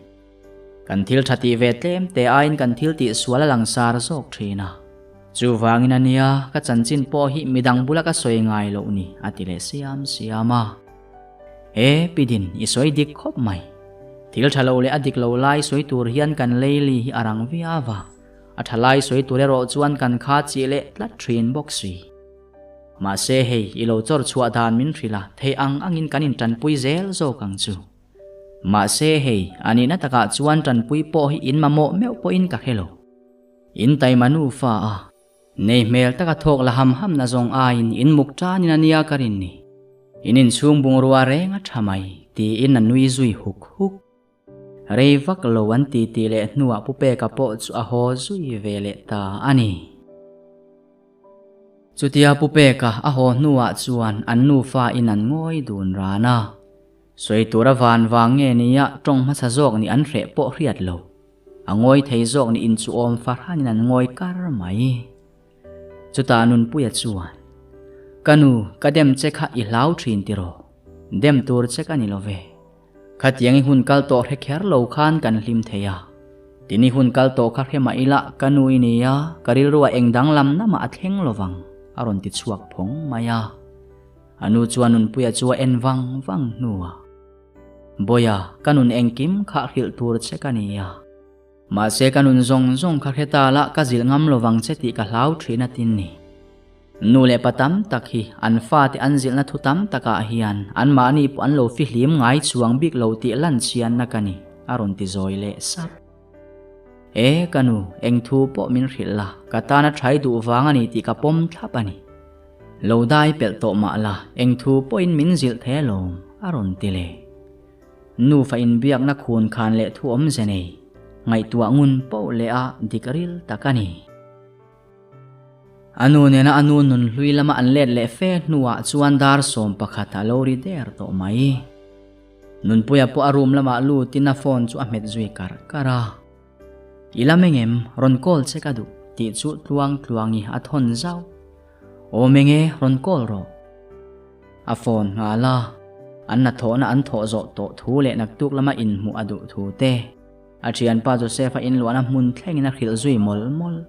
Kan thil tha tih ve tlem te aiin kan thil tih sual a langsar zawk thin a. Chuvangin a nia, ka chanchin pawh hi midang bula ka sawi ngai loh ni, a ti leh siam siam a. He Pi Din, i sawi dik khawp mai. Thil tha lo leh a dik lo lai sawi tur hian kan leili hi a rang viau a, a tha lai sawi tur erawh chuan kan kha chih leh tlat thin bawk si. Mahse hei, i lo chawr chhuah dan min hrilh a, thei ang angin kan intanpui zel zawk ang chu. Mahse hei, a nihna takah chuan tanpui pawh hi in mamawh meuh pawhin ka hre lo. In taima nufa a. Nei hmel taka thawk la ham ham na zawng aiin in muk tanin a nia ka rin ni. In inchhung bungrua reng a tha mai, tiin a nui zui huk huk. Rei vak lo an ti tih leh hnuah Pu Peka pawh chu a haw zui ve leh ta a ni. Chutia Pu Peka a haw hnuah chuan an nufa in an ngawi dun ran a. Sawi tura van vang nge nia tawng hmasa zawk nih an hreh pawh hriat lo. A ngawi thei zawk nih in chu awm farhanin an ngawi kar mai. Chutah Nunpuia chuan, Ka nu, ka dem che kha i hlau thin tiraw? Dem tur che ka ni lo ve. Khatiang i hun kal tawh hre kher lo khan kan hlim thei a. Tin i hun kal tawh kha hre mah ila ka nu i ni a, ka rilruah eng danglam namah a thleng lo vang, a rawn ti chhuak phawng mai a. A nu chuan Nunpuia chu a en vang vang hnuah, Bawiha, ka nun engkim kha hrilh tur che ka ni a. Mahse ka nun zawng zawng kha hre ta la ka zilh ngam lovang che tih ka hlau thin a tin ni. Nu leh pa tam tak hi an fate an zilhna thu tam takah hian anmahni pawh an lo fihlim ngai chuang bik lo tih lan chianna ka ni, a rawn ti zawi leh sap. E ka nu, eng thu pawh min hrilh la, ka tana thai duh vang a ni tih ka pawm thlap a ni. Lo dai pelh tawh mah la, eng thu pawhin min zilh thei alawm, a rawn ti leh. Nufa inbiakna khun khan leh thu awmze nei, ngaihtuah ngun poh leh a dik ril tak a ni. A nu nena a nu nun hlui lama an let leh fe hnuah chuan dar 11 a lo ri der tawh mai. Nunpuia pawh a room lamah lutin a phone chu a hmet zui karh karh a. I lam engem rawn call che ka duh tih chu tluang tluangi a thawn zauh. Awm enge rawn call rawh. A phone nghal a, an hnathawhna an thawh zawh tawh thu leh naktuk lama inhmuh a duh thu te. A thianpa Joseph-a inluahna hmun thlengin a hrilh zui mawlh mawlh.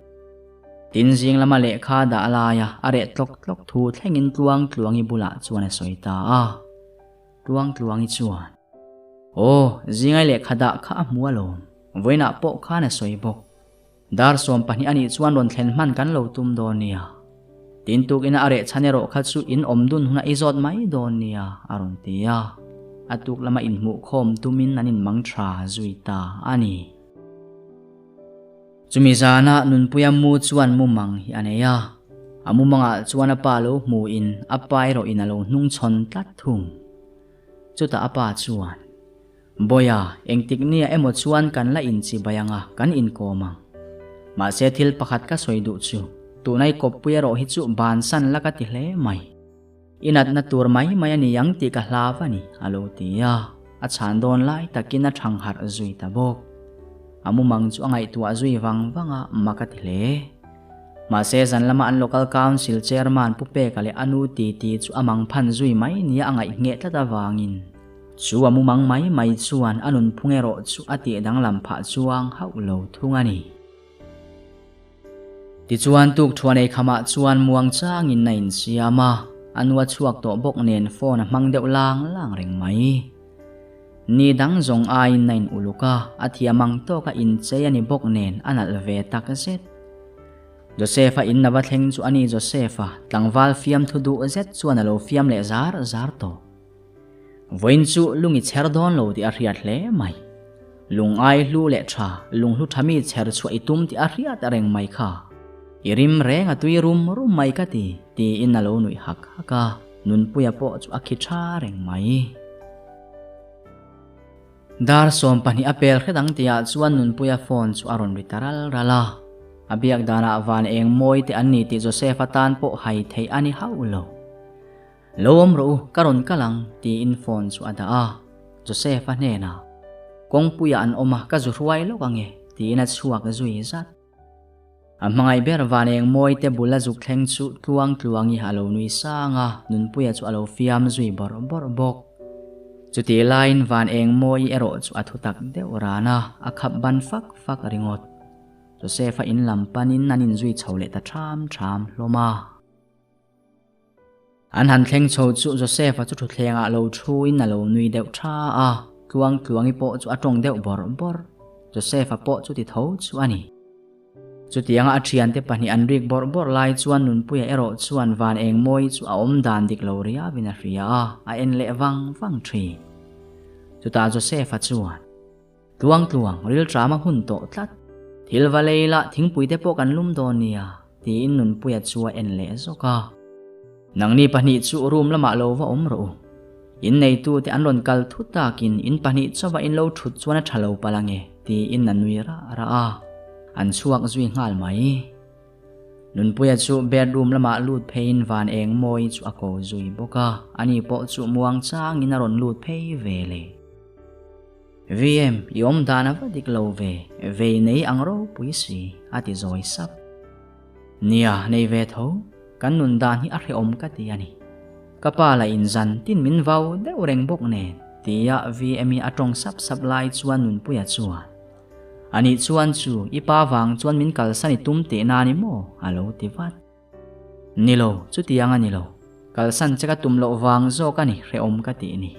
Tin zing lama lehkha dah laia a reh tlawk tlawk thu thlengin tluang tluangi bulah chuan a sawi ta a. Tluang tluangi chuan, Aw, zingai lehkha dah kha a hmu alawm, vawiinah pawh khan a sawi bawk. Dar 12 a nih chuan rawn thlen hman kan lo tum dawn nia. Tin tukina a reh chhan erawh kha chu in awm dun hunah i zawt mai dawn nia, a rawn ti a. A tuk lama inhmuh khawm tumin an inmang tha zui ta a ni. Chumi zana Nunpuia mu chuan mumang hi a nei a. A mumangah chuan a pa lo hmuin a pa erawhin a lo hnungchhawn tlat thung. Chutah a pa chuan, Bawiha, engtik nia emaw chuan kan la inchi bai anga kan inkawm ang. Mahse thil pakhat ka sawi duh chu, tunai kawppui erawh hi chu bansan la ka ti hle mai. I natna tur mai mai a ni ang tih ka hlau a ni, a lo ti a. A chhan dawn lai takin a thang harh zui ta bawk. A mumang chu a ngaihtuah zui vang vang a, mak a ti hle. Mahse zan lama an Local Council Chairman Pu Peka leh a nu titi chu a mang phan zui mai nia a ngaih ngheh tlat avangin, Chu a mumang mai mai chuan a nunphung erawh chu a tih danglam phah chuang hauh lo thung a ni. Tichuan tukthuan ei khamah chuan muang changin a insiam a, a nu a chhuak tawh bawk nen phone a hmang deuh lang lang reng mai. Ni dang zawng aiin a in uluk a, a thiam ang tawk a inchei a ni bawk nen a nalh ve tak zet. Joseph-a in a va thleng chu a ni Joseph-a tlangval fiamthu duh zet chuan a lo fiam leh zar zar tawh. Vawiin chu lung i chher dawn lo tih a hriat hle mai. Lung ai hlu leh tha, lung hlu tha mi chher chhuah i tum tih a hriat reng mai kha. I rim reng a tui rum rum mai ka ti, tiin a lo nuih hak hak a, Nunpuia pawh chu a khi tha reng mai. Dar 12 a pel hret ang tihah chuan Nunpuia phone chu a rawn ri ta ral ral a. A biak danah van eng mawi te an ni tih Joseph-a tan pawh hai theih a ni hauh lo. Lo awm rawh u, ka rawn kal ang, tiin phone chu a dah a. Joseph-a hnenah, Kawngpuiah an awm a, ka zu hruai lawk ang e, tiin a chhuak zui zat. A hmangaih ber van eng mawi te bul a zuk thleng chu tluang tluangi a lo nui sang a, Nunpuia chu a lo fiam zui bawrh bawrh bawk. Chutih laiin van eng mawi erawh chu a thu tak deuh ran a, a khap ban fak fak ringawt. Joseph-a in lam panin an inzui chho leh ta ṭham ṭham hlawm a. An han thleng chho chu Joseph-a chu thutthlengah lo thuin a lo nui deuh tha a, tluang tluangi pawh chu a tawng deuh bawrh bawrh. Joseph-a pawh chuti tho chu a ni. Chutianga a thiante pahnih an rik bawrh bawrh lai chuan Nunpuia erawh chuan van eng mawi chu a awm dan dik lo riauin a hria a, a en leh vang vang thin. Chutah Joseph-a chuan. Tluang tluang, rilṭam a hun tawh tlat. Thil va lei lah thingpui te pawh kan lum dawn nia, tiin Nunpuia chu a en leh zawk a. Nangni pahnih chu room lamah lo va awm rawh u. In neitute an rawn kal thut takin in pahnih chauha in lo ṭhut chuan a ṭha lo palh ange, tiin a nui rah rah a. An chhuak zui nghal mai. Nunpuia chu bedroom lamah lut pheiin van eng mawi chu a ko zui bawk a, ani pawh chu muang changin a rawn lut phei ve leh. VM, i awm dan a va dik lo ve, vei nei ang ropui si, a ti zawi sap. Nia, nei ve tho, kan nun dan hi a hrehawm ka ti a ni. Ka pa lah in zan tin min vau deuh reng bawk nen, tia VM i a tawng sap sap lai chuan Nunpuia chuan, Anih chuan chu, i pa vang chuan min kalsan i tum tih na ni maw? a lo ti vat. Ni lo, chutiang a ni lo. Kalsan che ka tum loh vang zawk a ni, hrehawm ka tih ni.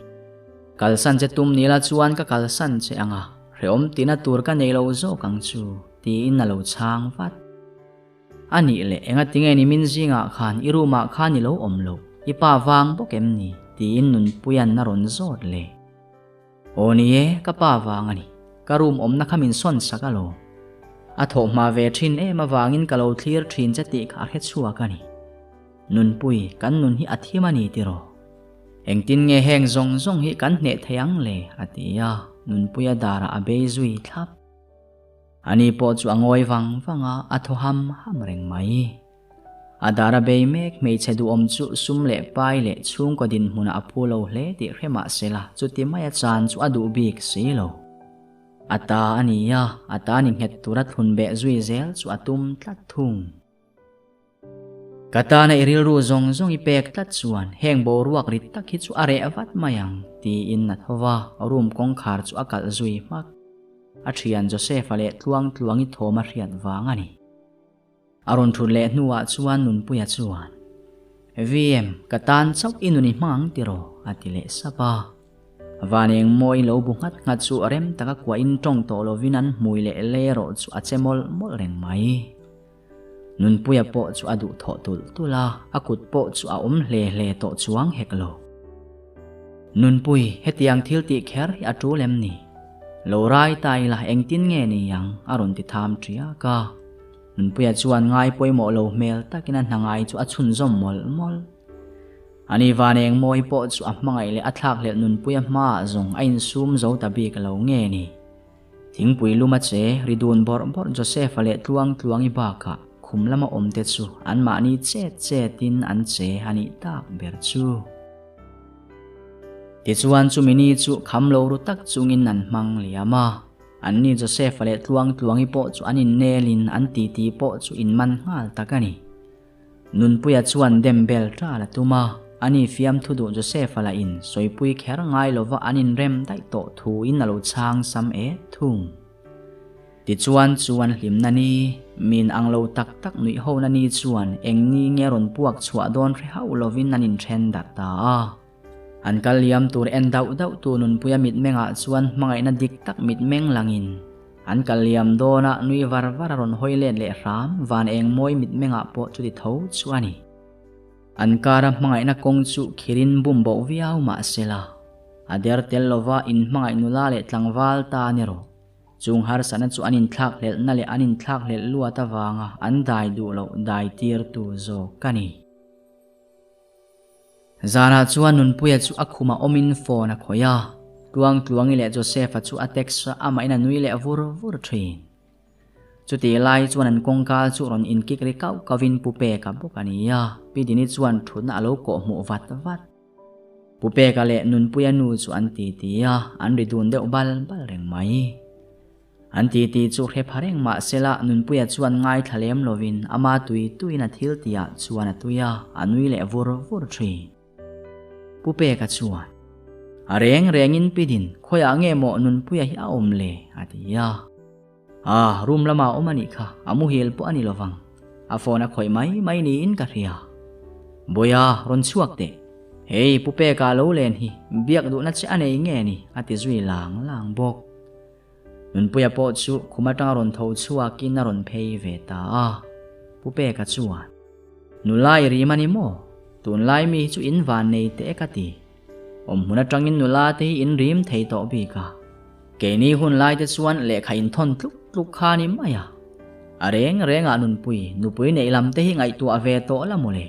Kalsan che tum ni la chuan ka kalsan che ang a, hrehawm tihna tur ka nei lo zawk ang chu, tiin a lo chhang vat. A nih leh, engatinge ni min zingah khan i room ah khan i lo awm loh, i pa vang bawk em ni? tiin Nunpuia'n a rawn zawt leh. Aw ni e, ka pa vang a ni. Ka room awmna kha min sawn sak alawm. A thawh hma ve thin em avangin ka lo thlir thin che tih kha a hre chhuak a ni. Nunpui, kan nun hi a thim a ni tiraw? Engtin nge heng zawng zawng hi kan hneh thei ang le? a ti a, Nunpuia darah a bei zui thlap. Ani pawh chu a ngawi vang vang a, a thaw ham ham reng mai. A dar a bei mek hmeichhe duhawm chu sum leh pai leh chhungkaw dinhmunah a phu lo hle tih hre mah sela chuti maia chan chu a duh bik si lo. A ta a ni a, a ta ni nghet tura thlun beh zui zel chu a tum tlat thung. Ka tana i rilru zawng zawng i pek tlat chuan heng boruak rit tak hi chu a reh vat mai ang, tiin a tho va, room kawngkhar chu a kalh zui hmak. A thian Joseph-a leh tluang tluangi thawm a hriat vang a ni. A rawn thut leh hnuah chuan Nunpuia chuan, VM, ka tan chauh i nun i hmang ang tiraw? a ti leh sap a. Van eng mawi lo bu nghat nghat chu rem taka kuahin tawng tawh lovin an hmui leh lei erawh chu a che mawlh mawlh reng mai. Nunpuia pawh chu a duh thawh tulh tulh a, a kut pawh chu a awm hle hle tawh chuang hek lo. Nunpui, hetiang thil tih kher hi a tul em ni? Lo rai ta ila engtin nge ni ang? a rawn ti tham ṭiak a. Nunpuia chuan ngai pawimawh lo hmel takin a hna ngai chu a chhunzawm mawlh mawlh. Ani van eng mawi pawh chu a hmangaih leh a thlakhlelh Nunpuia hmaah zawng a insum zo ta bik lo nge ni? Thingpui lum a che, ri dun bawrh bawrh Joseph-a leh tluang tluangi bakah khum lama awmte chu anmahni chet chetin an che a nih tak ber chu. Tichuan chumi ni chu kham lo ru tak chungin an hmang liam a. Anni Joseph-a leh tluang tluangi pawh chu an innelin an titi pawh chu inman nghal tak a ni. Nunpuia chuan dem bel ṭal a tum a, ani fiamthu duh Joseph-a lah in sawipui kher ngai lova an inrem daih tawh thuin a lo chhang sam et thung. Tichuan chu an hlimna ni, min ang lo tak tak nuih hona ni chuan eng ni nge rawn puak chhuah dawn hre hauh lovin an inṭhen darh ta a. An kal liam tur en dauh dauh tu Nunpuia mitmengah chuan hmangaihna dik tak mitmeng langin an kal liam dawn a, nui var var a rawn hawi let leh hram van eng mawi mitmengah pawh chuti tho chu a ni. An kara hmangaihna kawng chu khirin bum boh viau mah sela, a der tel lova inhmangaih nula leh tlangval ta a ni rawh. Chung harsatna chu an inthlakhlelhna leh an inthlakhlelh luat avanga an dai duh loh dai tirtu zawk a ni. Zanah chuan Nunpuia chu a khumah awmin phone a khawih a, Tluangtluangi leh Joseph-a chu a text a, amahin a nui leh vur vur thin. Chutih lai chuan an kawngka chu rawn inkik ri kauh kauhin Pu Peka bawk a ni a, Pi Dini chuan thutna a lo kawh hmuh vat vat. Pu Peka leh Nunpuia nu chu an titi a, an ri dun deuh bal bal reng mai. An titi chu hre pha reng mah sela Nunpuia chuan ngaithla lem lovin ama tui tuiin a thil tihah chuan a tui a, a nui leh vur vur thin. Pu Peka chuan, A reng rengin Pi Din, khawiah nge maw Nunpuia hi a awm le? a ti a. Ah, room lamah a awm a nih kha, a muhil pawh a ni lovang. A phone a khawih mai mai niin ka hria. Bawiha, rawn chhuak teh. Hei, Pu Peka lo len hi, biak duhna che a nei nge ni? a ti zui lang lang bawk. Nunpuia pawh chu khum atanga rawn tho chhuakin a rawn phei ve ta a. Pu Peka chuan, Nula i rim a ni maw? Tunlai mi hi chu in van nei teh ka ti. Awmhmun atangin nula te hi in rim thei tawh bik a. Keini hun lai te chuan lehkha inthawn tluk tluk kha a ni mai a. A reng rengah Nunpui, nupui neih lam te hi ngaihtuah ve tawh la mawle.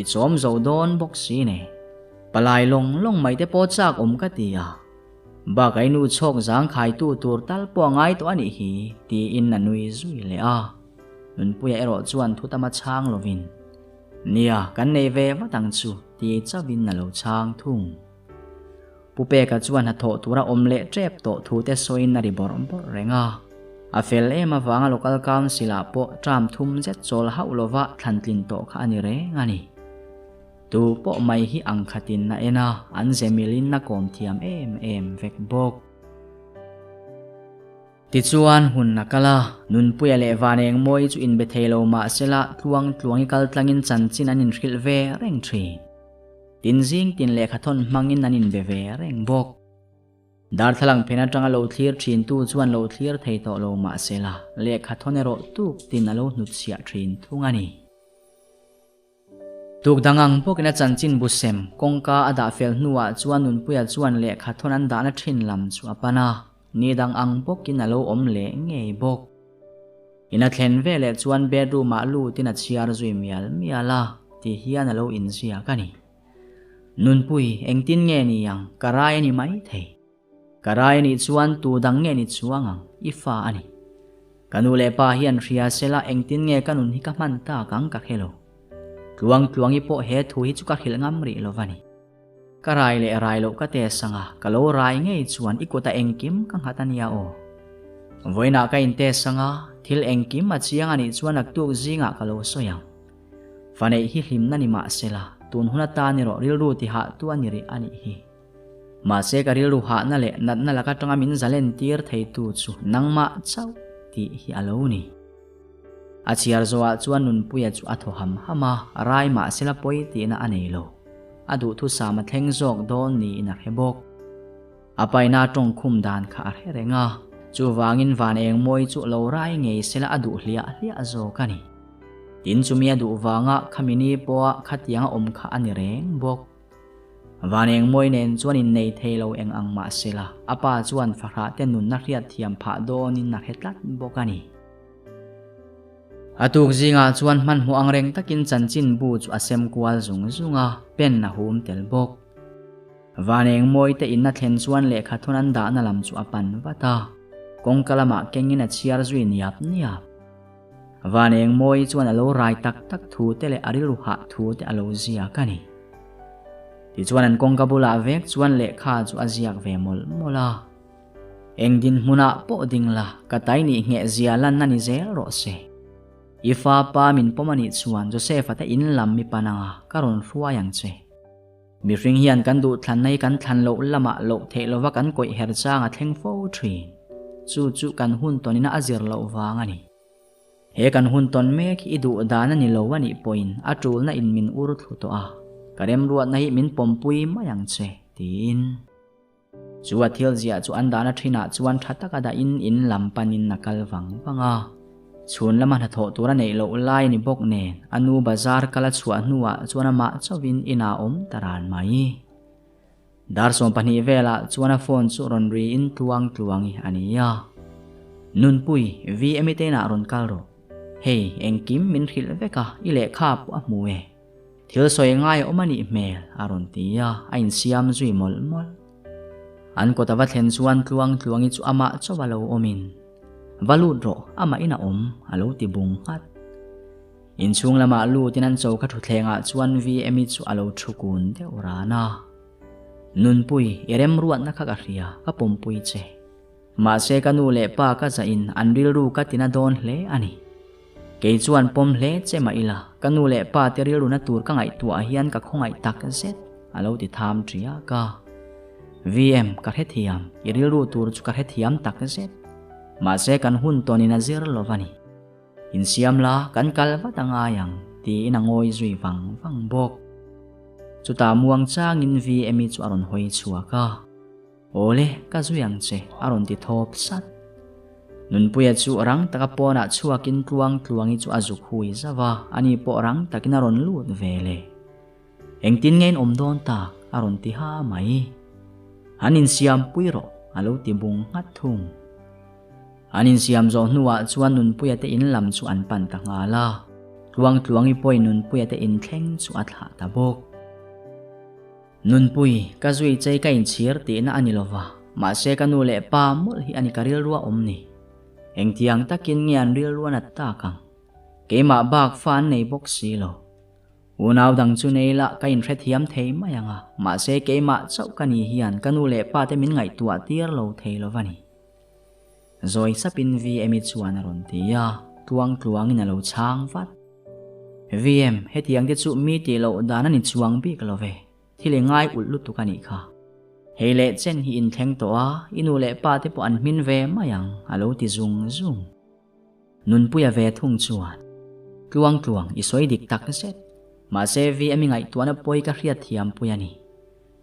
I chawm zo dawn bawk si ne. Palai lawng lawng mai te pawh chak awm ka ti a. Bak ai nu chhawk zang khaitu tur tal pawh a ngai tawh a nih hi, tiin a nui zui leh a. Nunpuia erawh chuan thu tama chhang lovin, Nia, kan nei ve vat ang chu, ti chauhin a lo chhang thung. Pu Peka chuan hnathawh tura awm leh tep tawh thu te sawiin a ri bawrh bawrh reng a. A fel em avanga Local Council-ah pawh term thum zet chawl hauh lova thlantlin tawh kha a ni reng a ni. Tu pawh mai hi ang khatin a en a, an ze milin a kawm thiam em em vek bawk. Tichuan, hun a kal a, Nunpuia leh Vanengmawi chu inbe thei lo mah sela tluang tluangi kal tlangin chanchin an inhrilh ve reng thin. Tin zing tin lehkhathawn hmangin an inbe ve reng bawk. Darthlalang phen atanga lo thlir thintu chuan lo thlir thei tawh lo mah sela lehkhathawn erawh tuk tin a lo hnutchhiah thin thung a ni. Tuk dang ang bawkin a chanchin bu sem kawngka a dah fel hnuah chuan Nunpuia chuan lehkha thawn an dahna thin lam chu a pan a, ni dang ang bawkin a lo awm leh ngei bawk. In a thlen veleh chuan bedroom ah lutin a chhiar zui mial mial a, ti hian a lo inziak a ni. Nunpui, engtin nge ni ang, ka rai a ni maithei. Ka rai a nih chuan tu dang nge ni chuang ang, i fa a ni. Ka nu leh pa hian hria sela engtin nge ka nun hi ka hman tak ang ka hre lo. Tluang tluangi pawh he thu hi chu ka hrilh ngam rih lo va ni. Ka rai leh rai loh ka test anga ka lo rai ngei chuan i kut a engkim ka nghat a nia aw. Vawiinah ka in test anga thil engkim a chiang a nih chuan naktuk zingah ka lo sawi ang. Fa neih hi hlimna ni mahsela tun hun atan erawh rilru tihah tu a ni rih a nih hi. Mahse ka rilru hahna leh natna laka tanga min zalen tir theitu chu nangmah chauh tih hi a lo ni. A chhiar zawhah chuan Nunpuia chu a thaw ham ham a, rai mahsela pawi tihna a nei lo. A duhthusam a thleng zawk dawn niin a hre bawk. A paina tawngkhum dan kha a hre reng a, chuvangin van engmawi chu lo rai ngei sela a duh hliah hliah zawk a ni. Tin chumi a duh vanga khami ni pawha khatianga awm kha a ni reng bawk. Van engmawi nen chuan innei thei lo eng ang mah sela, a pa chuan fahrah te nunna hriat thiam phah dawnin a hre tlat bawk a ni. A tuk zingah chuan hmanhmawh ang reng takin chanchin bu chu a sem kual zung zung a, pen a hum tel bawk. Van engmawi te inna thlen chuan lehkha thawn an dahna lam chu a pan vat a, kawngka lamah kengin a chhiar zui niap niap. Van Engmawi chuan a lo rai tak tak thu te leh a rilru hah thu te a lo ziak a ni. Tichuan an kawngka bulah vek chuan lehkha chu a ziak ve mawlh mawlh a. Eng dinhmunah pawh ding la, ka tai nih ngheh zia lan a ni zel rawh se. I fa pa min pawm a nih chuan Joseph-a te in lam mi pan anga ka rawn hruai ang che. Mihring hian kan duhthlanna hi kan thlan loh lamah loh theih lova kan kawih her chang a thleng fo thin. Chu chu kan hun tawnina a zir loh vang a ni. He kan hun tawn mek hi i duh dan a ni lo a nih pawhin a tulna in min ur thlu tawh a, ka remruatna hi min pawmpui mai ang che, tiin. Chu a thil ziah chu an dahna thinah chuan tha taka dahin in lam panin a kal vang vang a. Chhun lama hnathawh tur a neih loh lai a ni bawk nen a nu bazar kal a chhuah hnuah chuan amah chauhin inah awm ta ran mai. Dar 20 velah chuan a phone chu rawn ri in tluang tluangi a ni a. Nunpui, VM-i te inah rawn kal rawh. Hei, engkim min hrilh vek a, i lehkha pawh a hmu e. Thil sawi ngai a awm a nih hmel, a rawn ti a, a insiam zui mawlh mawlh. An kawt a va thlen chuan tluang tluangi chu amah chauh a lo awmin, Va lut rawh, amah in a awm, a lo ti bung nghat. Inchhung lamah lutin an choka thutthlengah chuan VM-i chu a lo thu kun deuh ran a. Nunpui, i remruatna kha ka hria, ka pawmpui che. Mahse ka nu leh pa ka zahin an rilru ka tina dawn hle a ni. Kei chuan pawm hle che mah ila, ka nu leh pa te rilru na tur ka ngaihtuah hian ka khawngaih tak zet, a lo ti tham ṭiak a. VM, ka hrethiam, i rilru tur chu ka hrethiam tak zet. Mahse kan hun tawnin a zir lo va ni. Insiam la, kan kal vat a ngai ang, tiin a ngawi zui vang vang bawk. Chutah muang changin VM-i chu a rawn hawi chhuak a. Awle, ka zui ang che, a rawn ti thawp sat. Nunpuia chu rang taka pawnah chhuakin tluang tluangi chu a zuk hui zauh a, ani pawh rang takin a rawn lut ve le. Engtin nge in awm dawn tak? a rawn ti ha mai. An insiam pui rawh, a lo ti bung nghat thung. An insiam zawh hnuah chuan Nunpuia te in lam chu an pan ta nghal a, tluang tluangi pawhin Nunpuia te inthleng chu a thlah ta bawk. Nunpui, ka zui chei ka inchhir tihna a ni lova, mahse ka nu leh pa mawlh hi a ni ka rilrua awm ni. Engtiang takin nge an rilrua nat tak ang? Keimah bak fa an nei bawk si lo. Unau dang chu nei la ka inhrethiam thei mai ang a, mahse keimah chauh ka ni hian ka nu leh pa te min ngaihtuah tir lo thei lova ni. Zawi sapin VM-i chuan a rawn ti a, tluang tluangin a lo chhang vat. VM, hetiang te chu mi tih loh dan a ni chuang bik lo ve, thil i ngai ulh lutuk a nih kha. Hei leh chen hi inthleng tawh a, i nu leh pa te pawh an hmin ve mai ang, a lo ti zung zung. Nunpuia ve thung chuan, Tluang tluang, i sawi dik tak zet. Mahse VM-i ngaihtuahna pawi ka hriat thiam pui a ni.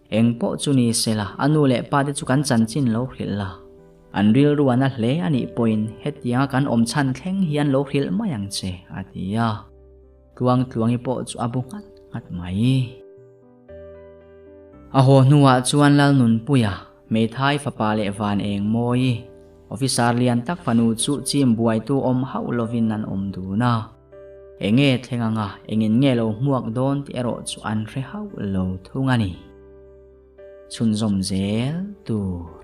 Eng pawh chu ni sela, a nu leh pa te chu kan chanchin lo hrilh la. An rilru a na hle a nih pawhin hetianga kan awm chhan thleng hian lo hrilh mai ang che, a ti a. Tluang tluangi pawh chu a bu nghat nghat mai. A haw hnuah chuan Lalnunpuia, hmeithai fapa leh van eng mawi. Officer lian tak fanu chu chim buaitu awm hauh lovin an awm dun a. Enge thleng anga engin nge lo hmuak dawn tih erawh chu an hre hauh lo thung a ni. Chhunzawm zel tur.